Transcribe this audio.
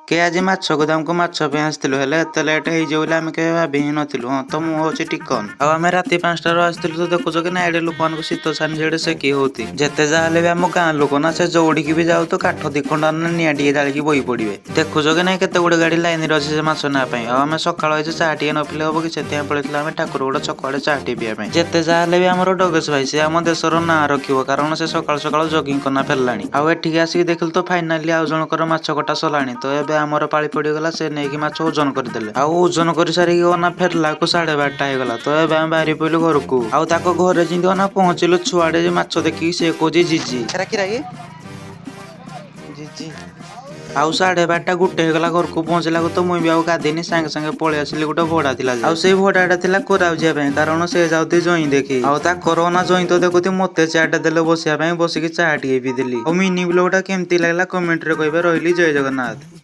କେ ଆଜି ମାଛ ଗୋଦାମକୁ ମାଛ ପାଇଁ ଆସିଥିଲୁ, ହେଲେ ଏତେ ଲେଟ୍ ହେଇଯିବ ବୋଲି ଆମେ କେବେ ଭାବି ହିଁ ନଥିଲୁ। ହଁ ତ, ମୁଁ ହଉଛି ଟିକନ। ଆଉ ଆମେ ରାତି 5ଟାରୁ ଆସିଥିଲୁ। ତ ଦେଖୁଛ କି ନା, ଏଇଠି ଲୋକମାନଙ୍କୁ ଶୀତ ଛାନି ଯେଡେ ସେକି ହଉଛି। ଯେତେ ଯାହା ହେଲେ ବି ଆମ ଗାଁ ଲୋକ ନା, ସେ ଯୋଉଠିକି ବି ଯାଉ ତ କାଠ 2 ଖଣ୍ଡ ନା ନିଆଁ ଟିକେ ଜାଳିକି ବଇ ପଡିବେ। ଦେଖୁଛ କି ନାଇଁ, କେତେ ଗୁଡେ ଗାଡି ଲାଇନରେ ଅଛି ସେ ମାଛ ନେବା ପାଇଁ। ଆଉ ଆମେ ସକାଳ ହେଇଛି, ଚା ଟିକେ ନ ପିଇଲେ ହବ କି? ସେଥିପାଇଁ ପଳେଇଥିଲୁ ଆମେ ଠାକୁରଗଡ ଛକ ଆଡେ ଚା ଟିକେ ପିଇବା ପାଇଁ। ଯେତେ ଯାହା ହେଲେ ବି ଆମର ଡଗେଶ ଭାଇ, ସେ ଆମ ଦେଶର ନାଁ ରଖିବ, କାରଣ ସେ ସକାଳୁ ସକାଳୁ ଜଗିଂ କରିନା ଫେରିଲାଣି। ଆଉ ଏଠିକି ଆସିକି ଦେଖିଲୁ ତ ଫାଇନାଲି ଆଉ ଜଣଙ୍କର ମାଛ କଟା ସରିଲାଣି। ତ ଏବେ ଆମର ପାଳି ପଡିଗଲା। ସେ ନେଇକି ମାଛ ଓଜନ କରିଦେଲେ। ଆଉ ଓଜନ କରି ସାରିକି ଅନା ଫେରିଲାକୁ 12:30 ହେଇଗଲା। ତ ଏବେ ଆମେ ବାହାରି ପଇଲୁ ଘରକୁ। ଆଉ ତାଙ୍କ ଘରେ ଯେମିତି ଅନା ପହଞ୍ଚିଲୁ, ଛୁଆଟେ ଯେ ମାଛ ଦେଖିକି ସେ କହୁଛି, "ଜିଜି ଏରା କିରା କି ଜିଜି?" ଆଉ 12:30 1 ହେଇଗଲା ଘରକୁ ପହଞ୍ଚିଲାକୁ। ତ ମୁଇଁ ବି ଆଉ ଗାଧେଇନି, ସାଙ୍ଗେ ସାଙ୍ଗେ ପଳେଇ ଆସିଲି। ଗୋଟେ ଭଡା ଥିଲା ଯେ, ଆଉ ସେଇ ଭଡାଟା ଥିଲା କୋରାପୁଟ ଯିବା ପାଇଁ, କାରଣ ସେ ଯାଉଥିଲେ ଜଇଁ ଦେଖି। ଆଉ ତା କରୋନା ଜଇଁ ତ ଦେଖୁଛି, ମତେ ଚେୟାରଟା ଦେଲେ ବସିବା ପାଇଁ। ବସିକି ଚା ଟିକେ ପିଇଦେଲି। ଆଉ ମିନି ବ୍ଲଗଟା କେମିତି ଲାଗିଲା, କମେଣ୍ଟରେ କହିବେ। ରହିଲି, ଜୟ ଜଗନ୍ନାଥ।